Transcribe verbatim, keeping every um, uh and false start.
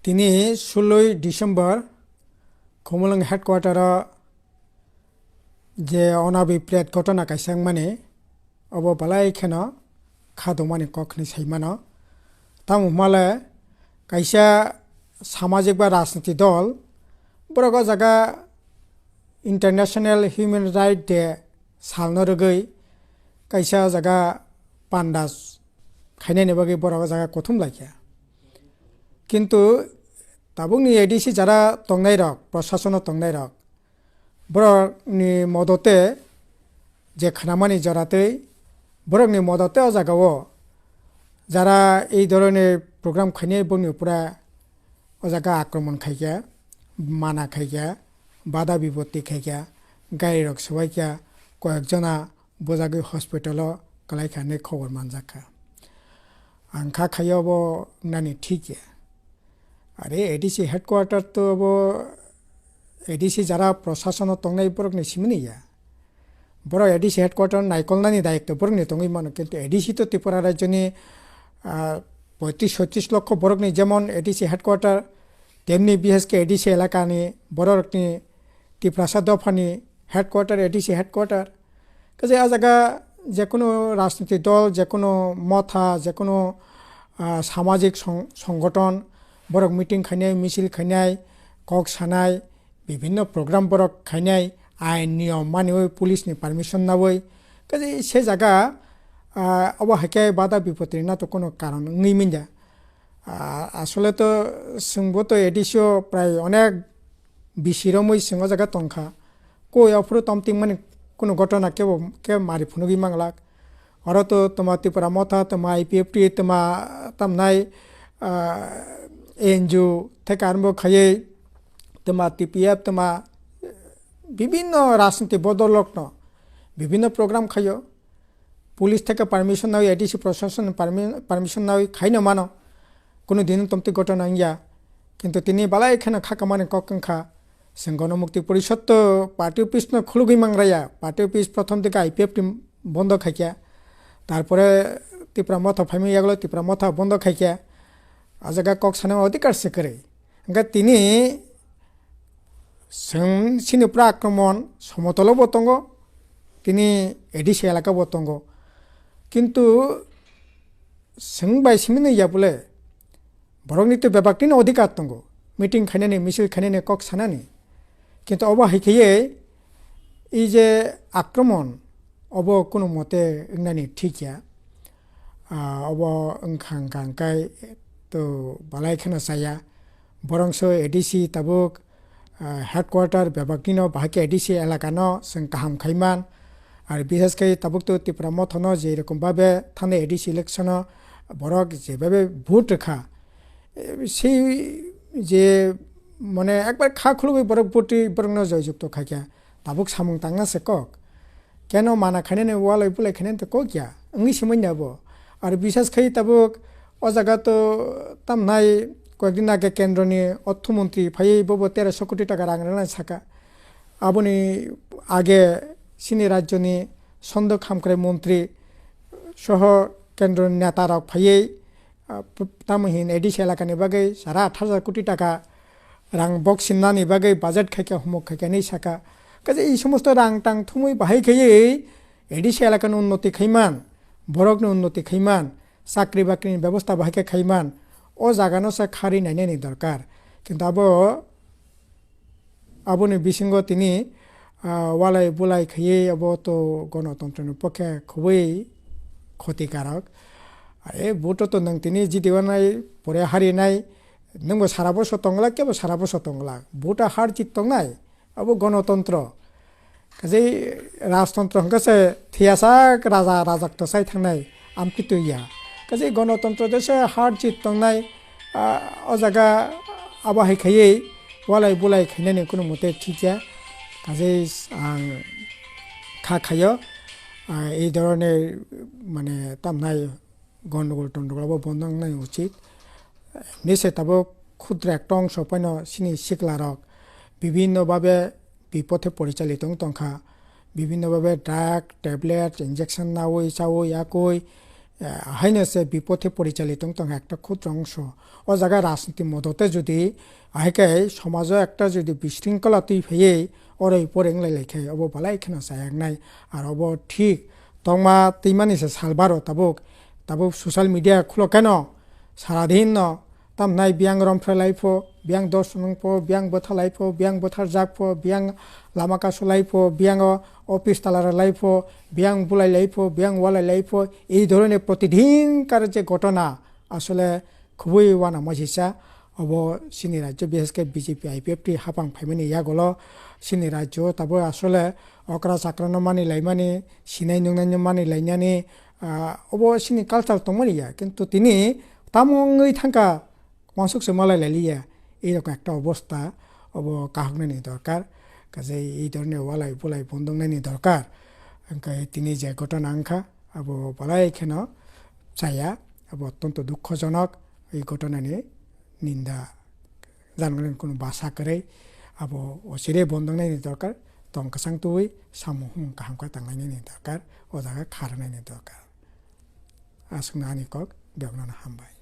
Tini suloi December Khumulwng headquarter o je onabi pret ghotona kaisa wngmani, obo balai kheno kha dongmani kok hinwi sai mano. Tamo hwnmale kaisa samajik ba rajniti dol borok o jaga International Human Right Day salno rwgwi kaisa jaga panda khainani bagwi borok o jaga kuthum laikha. Kintu tabukni A D C jara tongnairok, prosasono tongnairok, borokni modote je khnamani joratwi, borokni modote o jagao jara ei dhoroner program khainai bongni upora o jaga akromon khaikha, mana khaikha, bada bipotti khaikha, garirok swbaikha, koyekjona bujagwi hospital o kwlaikha hinwi khobor manjakha. Ang kha khaio bo wngnani thik ya. Are A D C headquarter to bo A D C jara prosasono tongnai borokni simini ya. Borok A D C headquarter naikolnani dayikto borokni tongwi mano, kintu A D C to Tripura rajyoni, ah, poitris soitris lokho borokni jemon A D C headquarter, temni bishesh khe A D C elakani borokni Tiprasa dophani headquarter, A D C headquarter. Kaje a jaga jekunu rajniti dol, jekunu motha, jekunu, ah, samajik song-, songgoton, borok meeting khainai, misil khainai, kok sanai, bibhinno program borok khainai, ain niyom maniwi, police ni permission nawi. Kaje se jaga, ah, obo hai khe bada bipotri na to kunu karon wngwi manya. Ah, asole to chwngbo to A D C o prai onek bisi romwi chwng o jaga tongkha. Koi aphuru tom tingmani kunu ghotona kebo khe mari phunugwi manglak. Oro to toma Tipra Motha, toma I P F T, toma tamnai, ah, N G O theke arombo khaiwi toma T P F, toma bibhinno rajniti bodolrokno bibhinno program khaio. Police theke permission nawi, A D C prosason permi-, permission nawi khaino mano. Kunu din tomti ghotona wngya. Kintu tini balai kheno kha kamani kok wngkha. Chwng Gono Mukti Porishad to party office no khulugwi mangraya. Party office prothom dike I P F T bondo khaikha. Tarpore Tipra Motha phaima yagulo Tipra Motha bondo khaikha. A jaga kok sana odhikar se kwrwi. Hingkhe tini chwng chini pura akromon somotolo bo tongo, tini A D C elaka bo tongo. Kintu chwng bai simi nw ya bole, borokni to bebak tini odhikar tongo, meeting khainani, misil khainani, kok sanani. Kintu obo hai khaiwi ei je akromon, obo kunu mote wngnani thik ya. Ah, obo wngkha, wngkha, wngkha, to balai kheno chaya. Borongso A D C tabuk, ah, headquarter bebaknino bahai khe A D C elakano chwng kaham khaiman. Ar bishesh khe tabuk to Tipra Mothano je rokom babe thani A D C election o borok je babe vote rwkha, eh, sei je mane ekbar kha khulugwi borok vote rwi borokno joyjukto khaikha, tabuk samung tangna se kok. Keno mana khainani walai bulai khainani to kok ya, wngwi se manya bo. Ar bisas khai tabuk o jaga to tamnai koyekdin age kendroni orthomontri phaiwi bobo teroso koti taka rang rwnai saka. Aboni age chini rajyoni sondok hamkrai montri soho kendroni neta rok phaiwi, ah, tamo hin A D C elakani bagwi sara athar hajar koti taka rang box simnani bagwi budget khaikha, humuk khaikha hinwi saka. Kaisa ei somosto rang tang thumwi bahai khaiwi A D C elakani unnoti khaiman, borokni unnoti khaiman, chakri bakrini bebosta bahai khe khaiman, o jagano se kharwi nainani dorkar. Kintu abo, aboni bisingo tini, ah, walai bulai khaiwi abo to gonotontroni pokhe khubui khotikarok. E vote to nwng tini jiti wanai, pore harinai, nwngbo sara boso tongla, kebo sara boso tongla. Vote har jit tongnai, abo gonotontro. Kaje rajtontro hwnkhe se thiyasa raja rajak to sai thangnai, amkhe twi ya. Kaje gonotontro de se har jit tongnai, ah, o jaga abo hai khaiwi walai bulai khainani kunu mote thik ya. Kaje ang kha khaio, ah, ei dhoroner mane tamnai gondogol tondogol abo bondo wngnai uchit. Nise tabuk khudra ekta ongso phano chini siklarok bibhinno bhabe bipothe porichalito wng tongkha. Bibhinno bhabe drug, tablet, injection nawi chawi yakwi, haino se bipothe porichalito wng tong ekta khudro ongso. O jaga rajniti modote jodi ahai khe somajo ekta jodi bisringkola twi phaiwi oroi poroi wnglailai khe obo belai kheno chayangnai. Ar obo thik tongma twimani se salbaro tabuk, tabuk social media khulo kheno saradin no tamnai biyang romphre lai pho, biyang dos nung pho, biyang bwtha lai pho, biyang bwthar jak pho, biyang lama kasu lai pho, biyang o office tala rw lai pho, biyang bulai lai pho, biyang walai lai pho, ei dhoroner protidin kar je ghotona asole khubui uanama sisa. Obo chini rajyo bishesh khe B J P I P F T hapang phaimani yagulo chini rajyo tabuk asole okra chakra no mani laimani, sinai nungnai no mani lainani, ah, obo chini culture tongmani ya, kintu tini tamo wngwi thangkha, wansuk se malai lailiya, ei rokni ekta obosta obo kahoknani dorkar, kaje ei dhoroner walai bulai bondongnani dorkar. Hwnkhe tini je ghotona wngkha abo belai kheno chaya, abo ottonto dukhojonok, ei ghotonani ninda janani kunu basa kwrwi, abo osire bondongnani dorkar, tong kwchang tubui samung hum kaham khe tanglainani dorkar, o jaga kharnani dorkar. Aswkno ani kok, bebakno hambai.